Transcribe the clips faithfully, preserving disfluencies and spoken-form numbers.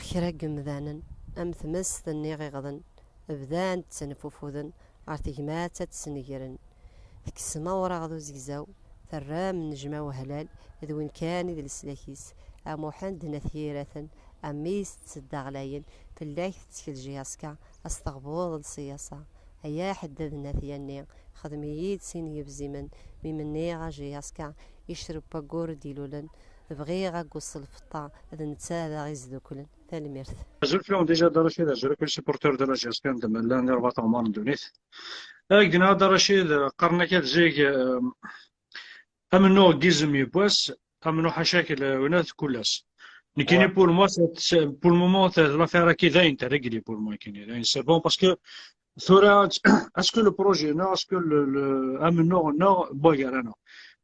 Kra n yemdanen, am tmest-nni iɣeḍen, bdan ttenfufuden ɣer tegmat ad tt-snegren. Tekksem awraɣ d uzegzaw, terram nnejma wehlal, d win kan i d leslak-is. A Muḥend n At Yiraten, a mmi-s tseddaɣlayen, fell-ak tettkel J S K, asteɣbuḍ n ṣṣyasa. Ay aḥeddad n At Yanni, xdem-iyi-d sin yebzimen, mi menniɣ a J S K, icreb waggur d-ilulen, bɣiɣ aggus s lfeṭṭa, d netta ad aɣ-isduklen. Tanemmirt. Azul fell-awen déjà, Dda Racid, azul akk les supporters de la J S K, n Dmella, n Irbaṭ Ɛmar, n ddunit. Ak-d-nniɣ, Dda Racid, qqaren-ak ad zig, eh, amennuɣ n yizem yiwwas, amennuɣ ḥaca-k, winat kul ass. Nekkini, ouais, pour moi, c'est, c'est, pour le moment, c'est l'affaire-agi d ayen terregli pour moi, nekkini, d ayen c'est bon, parce que tura, est-ce que le projet-nneɣ, est-ce que le, le, amennuɣ-nneɣ, boyer-nneɣ.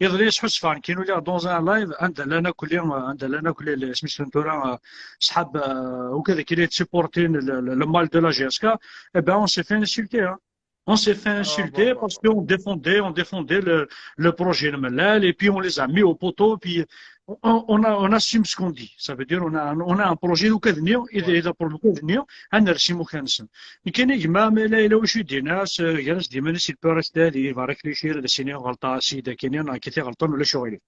Iḍelli sḥusfeɣ nekkini uliɣ dans un live, anda llan akk les, anda llan akk les, les, isem-is tura, euh, ṣḥab, euh, ukad-agi la yettsupportin le, le, le mal de la J S K, eh ben, on s'est fait insulter, hein. On s'est fait insulter parce qu'on défendait, on défendait le, le projet n Mellal et puis on les a mis au poteau, puis on, on a, on assume ce qu'on dit. Ça veut dire on a, on a un projet d ukad-nni, et, et pour le ukad-nni, ad nerr s imukan-nsen. Nekkini gma, ma yella, yella wacu i d-yenna, s-, gar-as d iman-is, il peut rester ad, il va réfléchir, ad as-iniɣ ɣelṭeɣ, a Sidi, akini, neɣ akit i ɣelṭen, ulac aɣilif.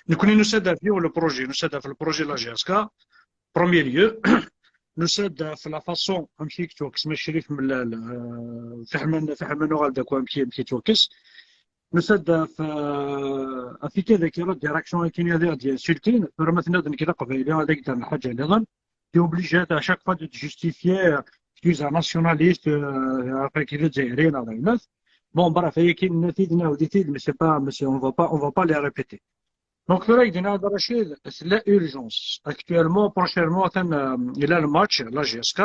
Nekkni nusa-d ɣef yiwen le projet, nusa-d ɣef le projet n la J S K, premier lieu, nusa-d ɣef la façon amek i yettwakkes Mac Crif Mellal, euh, fiḥman, fiḥman uɣal d akk amek, amek yettwakkes. Nusa-d ɣef, euh, ɣef ikad-agi, la direction akken ad aɣ-d-insultin, tura ma tenniḍ nekk d aqbayli, ad ak-d-rren lḥaǧa nniḍen. T'es obligé à chaque fois de te justifier, euh, tu es un nationaliste, euh, ɣef akken d azzayri neɣ d aynas. Bon, bref, ayagi nenna-t-id, nɛawed-it-id, mais c'est pas, mais c'est, on va pas, on va pas les répéter. Donc, tura i d-yenna Dda Racid, c'est l'urgence. Actuellement, prochainement, atan, euh, il y a le match, la J S K,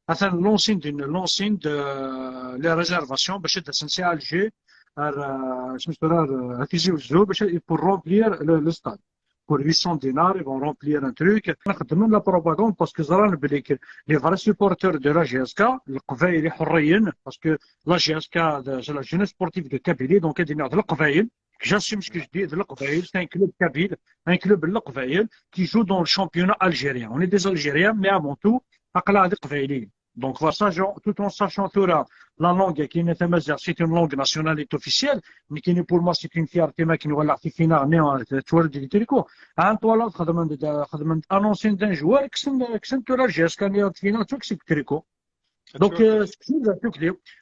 atan lancin d'une, lancin de, euh, les réservations, باش ad asen-, si Alger, ar, euh, isem-is tura, ar, euh, Tizi Ouzou, باش, pour remplir le, le stade. Pour huit cents dinars, ils vont remplir un truc. Nxeddem la propagande parce que ẓran belli que les vrais supporters de la J S K, Leqbayel iḥerriyen, parce que la J S K, c'est la Jeunesse Sportive de Kabylie, donc ad iniɣ d Leqbayel. J'assume ce que je dis, d Leqbayel, c'est un club kabyle, un club n Leqbayel qui joue dans le championnat algérien. On est des Algériens, mais avant tout, aql-aɣ d Iqbayliyen. Donc, voilà, sachant, tout en sachant tura, la langue, qui est tamaziɣt, c'est une langue nationale, est officielle, mais qui, pour moi, c'est une fierté, ma qui nous relâche, c'est final, mais, euh, tu vois, le tricot. Hein, toi, là, xedmen-d, xedmen-d, annoncin-d un joueur, kksen, kksen tura J S K, ni ɣer tfina, tu vois, c'est tricot. Donc, euh, c'est une,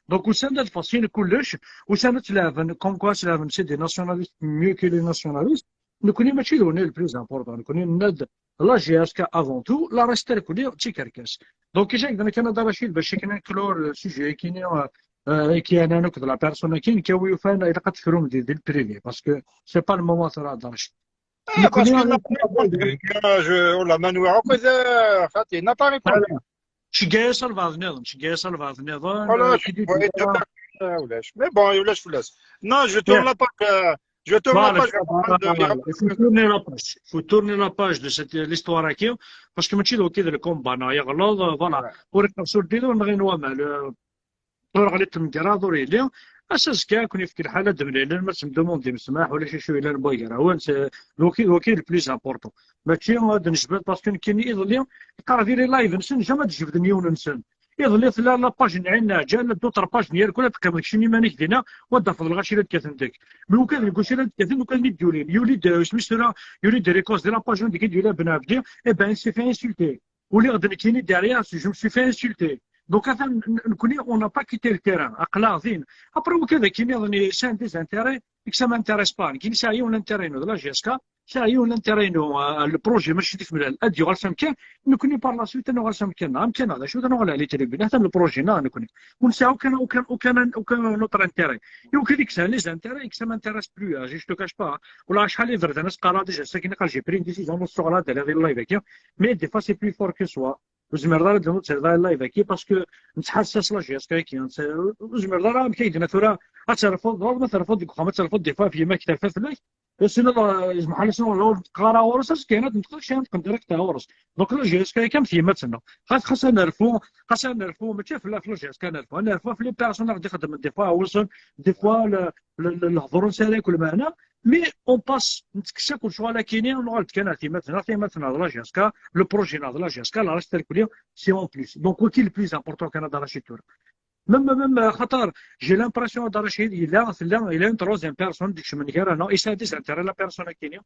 donc, usan-d ad faṣin kullec, usan-d ad tlehben, comme quoi ad tlehben, c'est des nationalistes, mieux que les nationalistes. Nekkni mačči d win le plus important. Nekkni nenna-d la J S K avant tout, la reste rkuli d tikerkas. Donc, ija yebdan kan Dda Racid, bac akken ad nclure le sujet-agi, euh, euh, akken ad nekk d la personne-agi, nekk a wi yufan, ilaq ad tefrum di, di le privé, parce que c'est pas le moment tura, Dda Racid. Ah, parce que n'a pas répondu. Je, oh là, Manuel, xati, n'a pas répondu. Cegga-yas albaɛḍ nniḍen, cegga-yas albaɛḍ nniḍen. Voilà, euh, je voyais deux personnes, euh, ulac. Mais bon, ulac fell-as. Non, je tourne la page, euh, je tourne la page. Voilà, voilà, il faut tourner la page. Il faut tourner la page de cette, l'histoire-agi, parce que mačči d wagi d le combat, neɣ yeɣleḍ, euh, voilà. Ouais. Ur iqerṣ ur d-ilun, neɣ in wamal, euh, ur ɣli temgerraḍ, ur yelli. Ass azekka, ad ken-yefk lḥal ad d-mlilen, ma temdumundim ssmaḥ, ulac acu yellan n wagar-awen, c'est, d waki, d waki le plus important. Mačči ad nejbed, parce que nekkini iḍelli, qqareɣ di les lives-nsen, jamais ad jebden yiwen-nsen. Iḍelli tella la page n Ɛin Neɛǧal, la d'autres pages n yal kul ad teqqimeḍ keččini iman-ik dinna, u ad d-tafeḍ lɣaci la d-kkaten deg. Mais ukad deg wacu la d-kkaten, ukad mi d-yulin. Yuli-d, euh, isem-is tura, yuli-d Rikos di la page anda i d-yuli Ben Abdi, eh ben, il s'est fait insulter. Uliɣ-d nekkini derrière, je me suis fait insulter. Donc, atan, n-, nekkni, on n'a pas quitté le terrain. Aql-aɣ din. Après, ukad akkin-nniḍen, c'est un des intérêts, et que ça m'intéresse pas. Nekkini sɛiɣ yiwen l'intérêt-inu d la J S K, sɛiɣ yiwen l'intérêt-inu, euh, le projet, mačči d At Mlal, ad yuɣal s amkan, nekkni par la suite ad nuɣal s amkan-nneɣ. Amkan-nneɣ, d acu, ad nuɣal à les tribunes, atan le projet-nneɣ nekkni. Ur nesɛi aucun, aucun, aucun, aucun autre intérêt. Et ukad i yesɛan les intérêts, et que ça m'intéresse plus, hein, je te cache pas, hein. Wala acḥal iberdan as-qqareɣ déjà, c'est-à-dire que j'ai pris une décision, ur ttuɣal ad d-aliɣ di live-agi, mais des fois c'est plus fort que soi. Ur zmireḍ ara ad d-tserḍ live-agi, parce que nettḥassas la J S K-agi, ur zmireḍ ara, amek ay d-yenna tura, ad terfuḍ, ma terfuḍ deg uxxam, ad terfuḍ des fois ɣef yemma-k terfa fell-ak, tiniḍ, eh, yezmer ḥal-as ur teqqar ara ɣur-s, azekka ad neṭqeɣ kra, ad neṭqen direct ɣur-s. Donc la J S K-agi am tyemmat-nneɣ. Xas, xas ad nerfu, xas ad nerfu, mačči fell-, ɣef la J S K ad nerfu, ad nerfu ɣef les personnes i ɣ-d-ixeddmen, des fois ɛewsen, des fois le, le, le, lehdur-nsen akk lmeɛna, Mais on passe, nettekkes akk lecɣal akini, nuɣal-d kan ar timat-nneɣ, timat-nneɣ d la J S K, le projet-nneɣ d la J S K, le reste, c'est en plus. Donc, waki le plus important kan ad Rachid tura. Même, même, euh, xaṭer, j'ai l'impression ad Rachid, il a, tella, il a une troisième personne, deg cmen gar-aneɣ, il a des intérêts, la personne akini.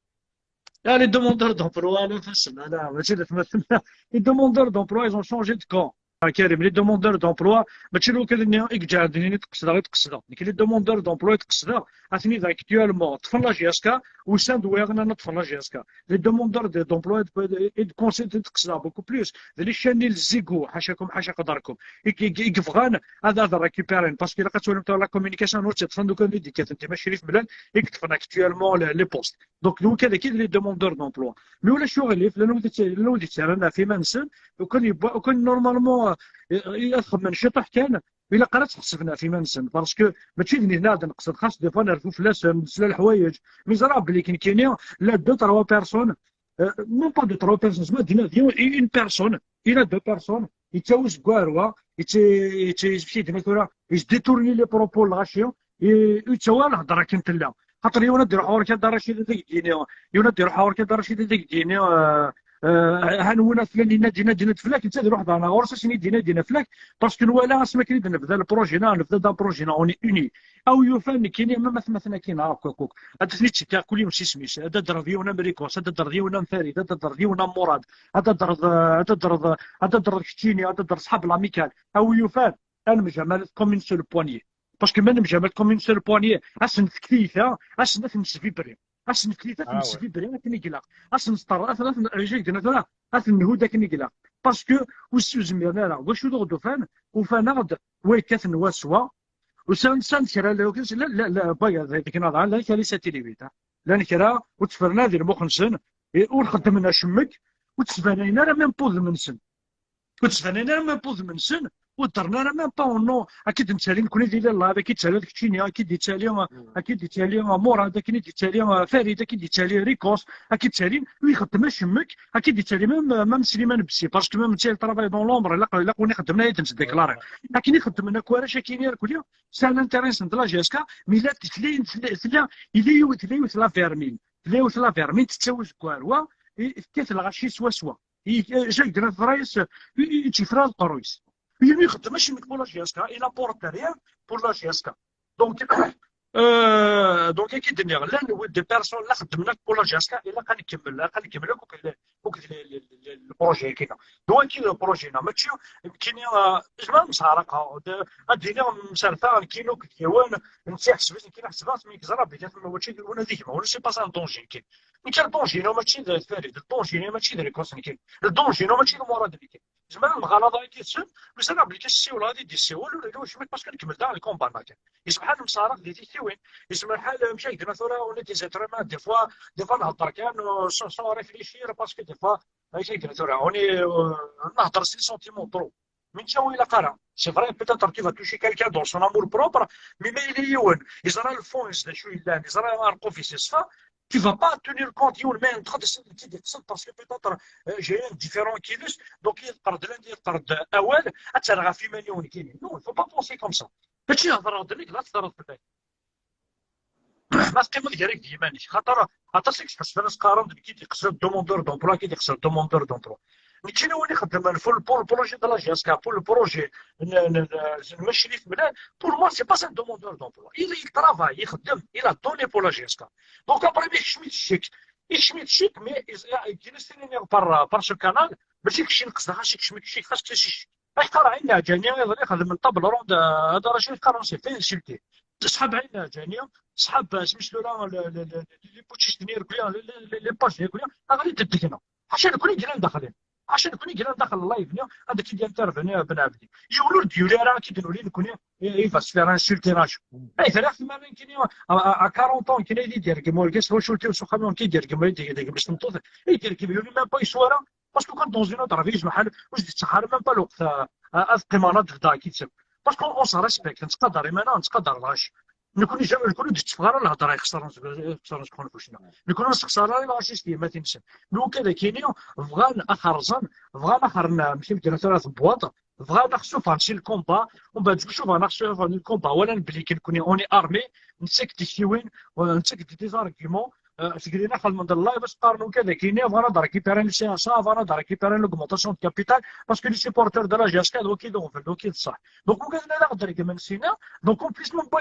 Ah, les demandeurs d'emploi, la façon, là, mačči d atmaten, les demandeurs d'emploi, ils ont changé de camp. Ah, Karim, les demandeurs d'emploi, mačči lukan-nni i iǧehden i d-qesdeɣ, i d-qesdeɣ. Nekk, les demandeurs d'emploi i d-qesdeɣ, atni d actuellement ṭṭfen la J S K, usan-d wiyaḍ-nni ad ṭṭfen la J S K. Les demandeurs de- d'emploi et de, et de conseil i d-qesdeɣ beaucoup plus. D les chaînes, les égaux, ḥacakum, ḥaca qederkum. I, i, i yebɣan ad, ad récupérer, parce que ilaq ad twalim la communication, ur tt-ṭṭfen lukan i d-ikkaten, dima Crif Mlal, i yeṭṭfen actuellement les, les postes. Donc, donc, avec les demandeurs d'emploi. Mais ulac uɣilif, llan wid, llan wid yettarran ɣef iman-nsen, ukan yebwa, ukan normalement, euh, ad xemmen ciṭuḥ kan, ilaq ara ad ḥesben ɣef iman-nsen, parce que mačči d nitni ad neqsed, xas des fois nerfu fell-asen, nesla leḥwayeǧ, mais ẓra belli nekkini, la deux, trois personnes, euh, même pas deux, trois personnes, zma dina d yiwen, une personne, il a deux personnes, yettawi seg warwa, yettwasfid ma tura, il se détourne les propos n lɣaci, yettawi lhedra akken tella. Xaṭer yiwen ad d-iruḥ ɣur-k ad d-arrac ad ak-d-yini, yiwen ad d-iruḥ ɣur-k ad d-arrac ad ak-d-yini, euh, euh, ha nwin ad flan, yenna-d, yenna-d, yenna-d fell-ak, netta ad iruḥ daɣen ɣur-s, ad s-yini-d, yenna-d, yenna fell-ak, parce que nwala asmi akken i d-nebda le projet-nneɣ, nebda-d un projet-nneɣ, on est unis. A wi yufan nekkini, même atmaten akkin, akk, akk, akk. Ad ten-id-ttekkiɣ kul yiwen s isem-is. Ad d-terreḍ yiwen am Rikos, ad d-terreḍ yiwen am Farid, ad d-terreḍ yiwen am Murad, ad d-terreḍ, ad d-terreḍ, ad d-terreḍ keččini, ad d-terreḍ ṣḥab l'Amicale. A wi yufan, ad nemjamal comme une seule poignée. Parce que ma nemjamal comme une seule poignée, ad sen-tefk tiyita, ad sen-, ad ten-nesvibri. Ad sen-nefk tiyita, ad ten-nesvibri akken i ilaq. Ad sen-neṭṭerr, ad ten-, ad ten-, acu i d-nnan tura, ad ten-nhudd akken i ilaq. Parce que ur s-, ur zmiren ara. Wacu d uɣdufan? Ufan-aɣ-d wa yekkaten wa s wa. Usan-, usan-d kra, la, la, la, la, ba, deg, deg naḍan, la, kali sa tiliwit, ha. Llan kra, ur ttfernen ara di lmux-nsen, i, ur xeddmen acemmek, ur ttbanen ara même pas udem-nsen. Ur ttbanen ara même pas udem-nsen, ur ddren ara même pas unnu. Akka i d-nettali nekni di live, akka i d-ttali keččini, akka i d-yettali, akka i d-yettali Murad, akka i d-yettali, uh, Farid, akka i d-yettali Rikos, akka i d-ttalin, ur ixeddem acemmek, akka i d-yettali même, même Slimane Bessi, parce que même netta il travaille dans l'ombre, ilaq, ilaq win ixeddmen ad ten-sdéclarer. Akken i xeddmen akk warrac akkin irkelli, c'est un intérêt de la J S K, mais la, tella, tella, tella, il est où, tella où la vermine, tella où la vermine, tettawi seg warwa, i, tekkat lɣaci swaswa. I, eh, Jacques Graf Reyes, i, i, i tifra lqerru-is. Yini ixeddem acemmek pour la J S K, il apporte rien pour la J S K. Donc, euh, donc, akken i d-nniɣ, llan des personnes la xeddmen akk pour la J S K, ilaq ad nkemmel, ilaq ad nkemmel akk, akk, akk le, le, le, le, le projet-agi. Donc, akken le projet-nneɣ, mačči, nekkini, euh, zemreɣ ad mseɛraqeɣ, d-, ad d-iniɣ mserfeɣ, nekkini akked yiwen, netta iḥseb-it, nekkini ḥesbeɣ-t, mi yeẓra belli tama mačči d yiwen ad igma, ur c'est pas un danger, nekkini. Nekk le danger-inu mačči d Farid, le danger-inu mačči d Rikos, nekkini. Le danger-inu mačči d Murad, nekkini. Zemreɣ ad mɣalaḍeɣ yid-sen, mais ad belli ssiwleɣ ad d-yessiwel, ur yelli wacemma, parce que nkemmel daɣ le combat-nneɣ kan. Yezmer ḥal nemseɛraq di tiktiwin, yezmer ḥal, amek ay d-nniɣ tura, on est des êtres humains, des fois, des fois nhedder kan, euh, sans, sans réfléchir, parce que des fois, amek ay d-nniɣ tura, on est, euh, nhedder s les sentiments trop. Mais netta ur ilaq ara. C'est vrai, peut-être tu vas toucher quelqu'un dans son amour propre, mais ma yella yiwen, yeẓra lfons d acu yellan, yeẓra areqquf-is yeṣfa, tu vas pas tenir compte yiwen ma yenṭeq-d s-, t-id-iqsed, parce que peut-être, euh, j'ai un différent kidus, donc yeḍfer-d llan, yeḍfer-d awal, ad terr ɣef iman-iw nekkini. Non, il faut pas penser comme ça. Mačči hedreɣ-d nekk, la thedreḍ fell-ak. Ma teqqimeḍ gar-ak d yiman-ik, xaṭer aṭas i yettḥusfan ad s-qqaren d nekk i d-iqsed demandeur d'emploi, nekk i d-iqsed demandeur d'emploi. Nekkini win ixeddmen pour, pour le projet de la J S K, pour le projet n, n, n, n Macrif Mlal, pour moi, c'est pas un demandeur d'emploi. Il, il travaille, ixeddem, il a donné pour la J S K. Donc, après, mi kecmi-t ccek, ikcem-it ccek, mais il, il, il, par, par ce canal, mačči kečči neqsdeɣ, mačči kecmi-t ccek, xas kečči ccek. Acḥal ɛin leɛǧani iḍelli xedmen table ronde, euh, ad ara cini qqaren c'est fait insulter. Ṣḥab ɛin leɛǧani, ṣḥab, euh, smislu la, le, le, le, les putschistes-nni irkelli, les, les, les, les pages irkelli, aɣli d-ddegna. Ḥaca nekni i yellan daxel-in. Ḥaca nekni i yellan daxel live-nni, ad k-id-intervenir Ben Abdi. Yiwen ur d-yuli ara ad k-id-nuli nekni, i, i va se faire insulter, rajo. Ay, terra timara nekni, à, à, à quarante ans, nekni ay d-idergem urgaz, tawacult-iw s uxxam-iw, nekk i d-idergem, ay d-idergem s tmeṭṭut, i d-idergem, yuli même pas yeswa ara, parce que quand dans une autre vie, je محل, واش دي تسحر même pas الوقت، آه، آه، آه، قيمة لا تبدا كي تسب. Parce qu'on, on se respecte, نتقدر، إما أنا نتقدر الغش. نكون جا-، نكون دي تفغر الهضرة يخسرون، يخسرون شكون فوشنا. نكون نستخسر الغش يستي ما تنسى. لو كذا كيني، بغان أخر زن، بغان أخر ن-، ماشي مدير ثلاث بواط، Bɣan ad aɣ-ssufɣen si lkumba, umbeɛd seg ucufɣen ad aɣ-ssufɣen si lkumba, walan belli nekkni on est armé, nettak-d tiktiwin, nettak-d des arguments, eh, seg dinna xedmen-d live, as-qqaren akka d akini, bɣan ad récupérer le C S A, bɣan ad récupérer l'augmentation de capital, parce que les supporters de la J S K, d waki d uɣbel, d waki d ṣṣeḥ. Donc, ugaden ad aɣ-d-regmen sina, donc, en plus, même pas,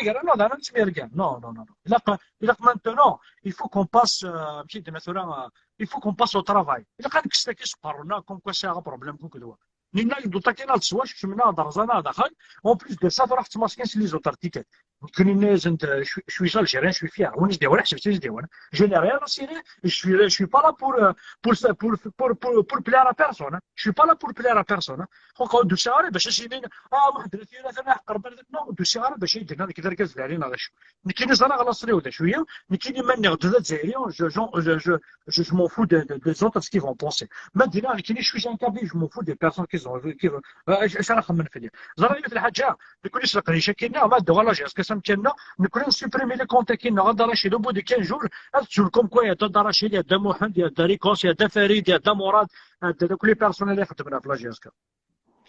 non, non, non, non. Ilaq, ilaq maintenant, il faut qu'on passe, euh, ماشي دينا ثورة, euh, il faut qu'on passe au travail. Ilaq ad nekkes tagi seg uqerru-nneɣ, comme quoi sɛiɣ problème akked wa. Nina yewweḍ akken ad ttwac, kecmen-aɣ-d rẓan-aɣ daxel. En plus de ça, tura ḥettmeɣ kan s les autres tickets. Nekkni nni-asen-d, euh, je suis, je suis algérien, je suis fier. Win i s-d-yehwan, ḥseb s win i s-d-yehwan. Je n'ai rien à cirer, je suis, je suis pas là pour, euh, pour, pour, pour, pour, pour plaire à personne, hein. Je suis pas là pour plaire à personne, hein. Donc, ur d-usiɣ ara bac ad s-inin, ah, Muḥend Lafir, atan iḥeqq Rebbi, non, ur d-usiɣ ara bac ad yi-d-nnan nekk d argaz n lɛali neɣ d acu. Nekkini ẓriɣ laṣel-iw d acu-yi, nekkini ma nniɣ-d d Azzayri, je, je, je, je, je, je m'en fous de, de, des autres, ce qu'ils vont penser. Ma d-iniɣ nekkini, je suis un Kabyle, je m'en fous des personnes qui ont, qui, euh, acu ara xemmen fell-i. Ẓriɣ yiwet lḥaǧa, nekkni s leqdic-agi-nneɣ, ma dduɣ à la J S K s amkan-nneɣ, nekkni nsupprimi les comptes-agi-nneɣ, Dda Racid, au bout de quinze jours, ad ttun comme quoi, yedda Dda Racid, yedda Muḥend, yedda Rikos, yedda Farid, yedda Murad, yedda akk les personnes i ixeddmen ɣef la J S K.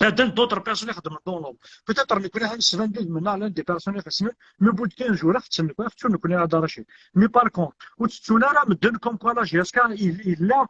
Ad d'autres personnes ixeddmen dans l'ombre. Peut-être nekkni ad nesband udem-nneɣ llant des personnes ixessnen, mais au bout de quinze jours, ad tt-, ad tt-, nekkni ad Racid. Mais par contre, ur ttettun ara medden comme quoi la J S K il-, illa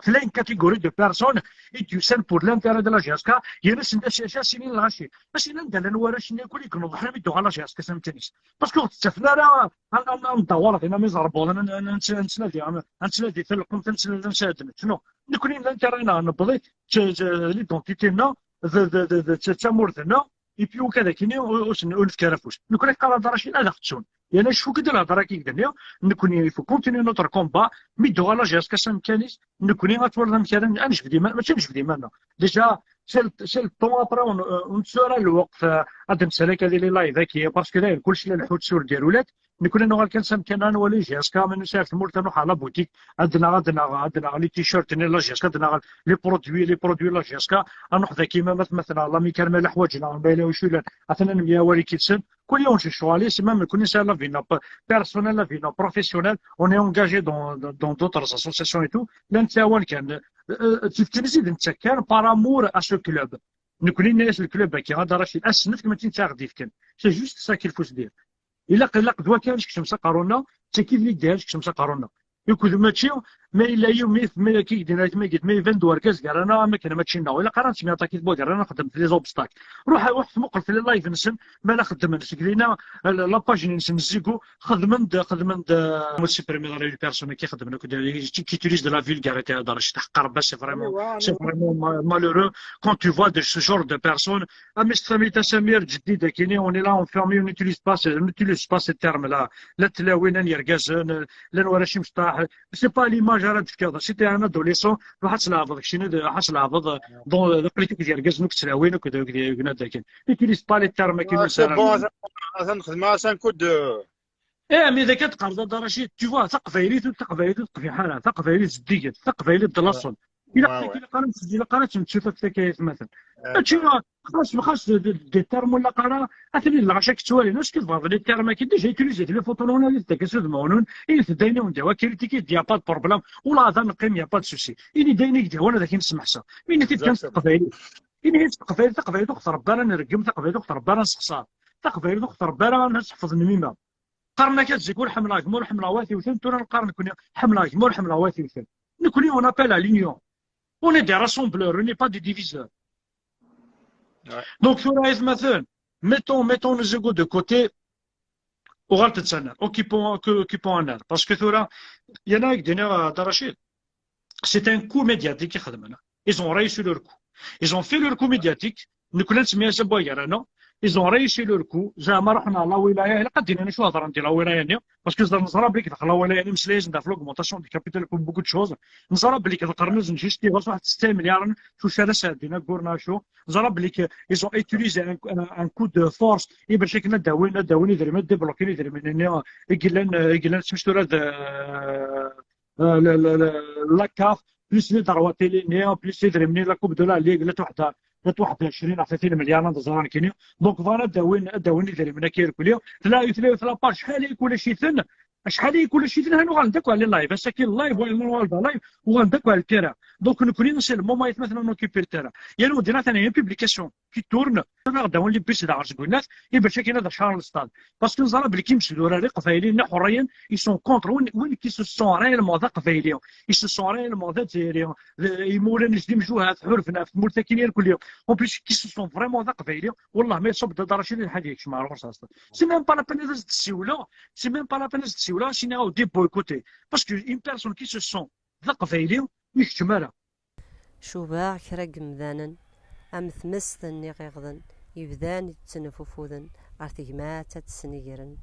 tella une catégorie de personnes i d-yusan pour l'intérêt de la J S K, yerna sen-d as-, as-, as-inin lɣaci. As-inin anda llan warrac-nni akk i ineḍḥen mi d-tuɣal la J S K s amkan-is. Parce que ur tettafen ara ad, ad, ad ndawar dinna mi ẓerbuḍen, ad, ad, ad nettnadi, ad nettnadi talqemt, ad nettnadi ad nesɛedden. Non. Nekkni l'intérêt-nneɣ newweḍ-it, d, d, l'identité-nneɣ, d, d, d, d, d tamurt-nneɣ, et puis uka d akini ur, ur sen-, ur nefki ara afus. Nekkni qqar-aɣ-d Racid ad aɣ-ttun. Yerna cfu-k-id lhedra-agi i k-d-nniɣ, nekkni, il faut continuer notre combat, mi d-tuɣal la J S K s amkan-is, nekkni ad twaliḍ amek ara n-, ad nejbed iman, mačči ad nejbed iman-nneɣ. Déjà, c'est le, c'est le temps après, ur, ur nettu ara lweqt, euh, ad d-nsalak ad ili live-agi, parce que dayen kulci la lḥut sur le déroulé. Nekkni nuɣal kan s amkan ad nwali J S K, ma nusa ar tmurt ad nruḥ à la boutique, ad naɣ, ad naɣ, ad naɣ les t-shirts-nni n la J S K, ad naɣ les produits, les produits n la J S K, ad nruḥ daki ma, ma, ma tneɣ la mikarma leḥwaǧ-nneɣ, ma yella wacu yellan, atan ad nemyawal yid-sen. Kul yiwen s ccɣel-is, même nekkni nesɛa la vie-nneɣ pe-, personnelle, la vie-nneɣ professionnelle, on est engagé dans, dans, dans d'autres associations et tout, la nettɛawan kan. Euh, euh, tiftin-nni i d-nettak kan par amour à ce club. Nekkni nenna-yas le club-agi, ad Racid, ass-nefk mačči netta i ɣ-d-yefkan. C'est juste ça qu'il faut se dire. Ilaq, ilaq d wakka ad nekcem s aqerru-nneɣ, d tagi d l'idée ad nekcem s aqerru-nneɣ. Akked mačči, ma yella yiwet, ma akka i k-d-yenna, ma iban-d urgaz gar-aneɣ, am akken mačči nneɣ. Ilaq ara nettemyaṭaki d wagar, ara nexdem les obstacles. Ruḥ, ruḥ tmuqel fell-i live-nsen, ma la xeddmen seg dinna, la page-nsen Zigo, xedmen-d, xedmen-d, euh, supprimer les personnes qui xedmen, qui utilisent de la vulgarité, à Racid, ḥeqq Rebbi, c'est vraiment, c'est vraiment ma-, malheureux quand tu vois de ce genre de personnes. Am Samir, Samir, Jdid, akini, on est là, on ferme, on n'utilise pas ce, on n'utilise pas ce terme-là. La tlawin, n yergazen, llan warrac imecṭaḥ. C'est pas l'image ara d-tefkiḍ. Si t'es un adolescent, ruḥ ad tleɛbeḍ, keččini, ruḥ ad tleɛbeḍ, donc, la politique d yergazen, ur k-tlawin, ur k-, ur k-, ur k-, ur k-, n'utilise pas les termes qui ne servent à rien. Atan xedmeɣ-as un coup de Eh, mais d akka d-qqareḍ, a Dda Racid, tu vois, taqbaylit ur taqbaylit ur teqbiḥ ara, taqbaylit zeddiget, taqbaylit d laṣel. Ilaq, ouais, ouais, ilaq ara, ilaq ara tmettu takayt, aytmaten. Mačči, xas, xas d, d, d termes ur ilaq ara, atni d lɣaci ad k-ttwalin, est-ce que tebɣiḍ les termes-agi, déjà utilisez les photos, ad d-tagas udmawen-nwen, init-d ayen i wen-d-yehwa, critiquez-d, y a pas de problème, ula d ad neqqim, y a pas de souci. Ini-d ayen i k-d-yehwan, ad ak-in-smeḥseɣ. Init-id kan s teqbaylit. Init-id s teqbaylit, taqbaylit ur ɣ-trebba ara nreggem, taqbaylit ur ɣ-trebba ara nessexṣar, taqbaylit ur ɣ-trebba ara ad tt-ḥfeḍ nmima. Qqaren-ak ad zik ur ḥemmleɣ gma ur ḥemmleɣ wat iwten, tura neqqar nekkni ḥemmleɣ gma ur ḥemmleɣ wat iwten. Nekkni, on appelle à l'union. On est des rassembleurs, on n'est pas des diviseurs. Ouais. Donc, tura, aytmaten, mettons, mettons nos égos de côté, uɣal-d ad tt-nerr, occupons, que, occupons un air. Parce que tura, il y en a qui disent, euh, Dda Racid, c'est un coup médiatique i xedmen. Ils ont réussi leur coup. Ils ont fait leur coup médiatique. Nekkni nettemyassab wagar-aneɣ. Ils ont réussi leur coup. Zeɛma ruḥen ɣer la wilaya. Ilaq ad d-inin acu hedren di la wilaya-nni. Parce que neẓra belli deg la wilaya-nni, mmeslayen-d ɣef l'augmentation du capital pour beaucoup de choses. Neẓra belli ḍeqqren-asen juste i ɣas waḥed setta imelyaren, s wacu ara sɛeddin aggur neɣ acu. Neẓra belli ils ont utilisé un, un, un coup de force i bac akken ad d-awin, ad d-awin idrimen, ad d-débloquin idrimen-nni i yellan, i yellan s tura d, euh, euh, le, le, le, la caf, plus les droits télé, plus les idrimen, la Coupe de la Ligue, la tuḥda, la tuḥda عشرين à ثلاثين مليار, ad ẓran kini. Donc, voilà, ad d-awin, ad d-awin idrimen-agi irkelli. Tella, tella, tella page, ḥala i kulac-iten, Acḥal i kul acu i d-nhan uɣalen d akk ɣer les lives, ass-agi live, wayeḍ uɣal d live, uɣalen d akk ɣer le terrain. Donc nekkni c'est le moment aytmaten ad noccuper le terrain. Yerna ur d-yenna atan une publication qui tourne, ad aɣ-d-awin les bus daɣen seg winnat, i bac akken ad aɣ-caṛen le stade. Parce que neẓra belli imesdurar iqbayliyen iḥurriyen, ils sont contre win, win qui se sont réellement d aqbayli, ils se sont réellement d azzayri, d imawlan-is d imjuhad, ḥurben ɣef tmurt akkin irkelli. En plus, qui se sont vraiment d aqbayli, wallah ma iṣubb Dda Racid ad ḥad yekcem ɣer ɣur-s aṣṭan. C'est même pas la peine ad as-d-ssiwleɣ, c'est même pas la peine ad as-d-ssiwleɣ, ad s-iniɣ awdi boycotté. Parce que une personne qui se sent d aqbayli, ur yekcem ara. Cubaɣ kra n yemdanen am tmest n iɣiɣden, yebdan yettnefufuden ɣer tegmat ad tt-snegren.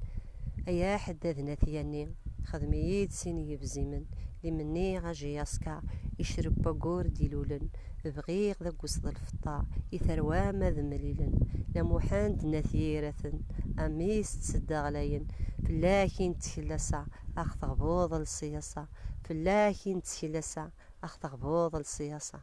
Ay aḥeddad n At Yanni, xdem-iyi-d sin yebzimen, limenni ajiyaṣka, icreb waggur d-ilulen, bɣiɣ d aggus d lfeṭṭa, i terwam ad mlilen, la Muḥend n At Yiraten, a mmi-s ttseddaɣlayen, fell-ak i nettkel ass-a, a ɣ-teɣbuḍ lṣiyasa, fell-ak i nettkel ass-a, a ɣ-teɣbuḍ lṣiyasa.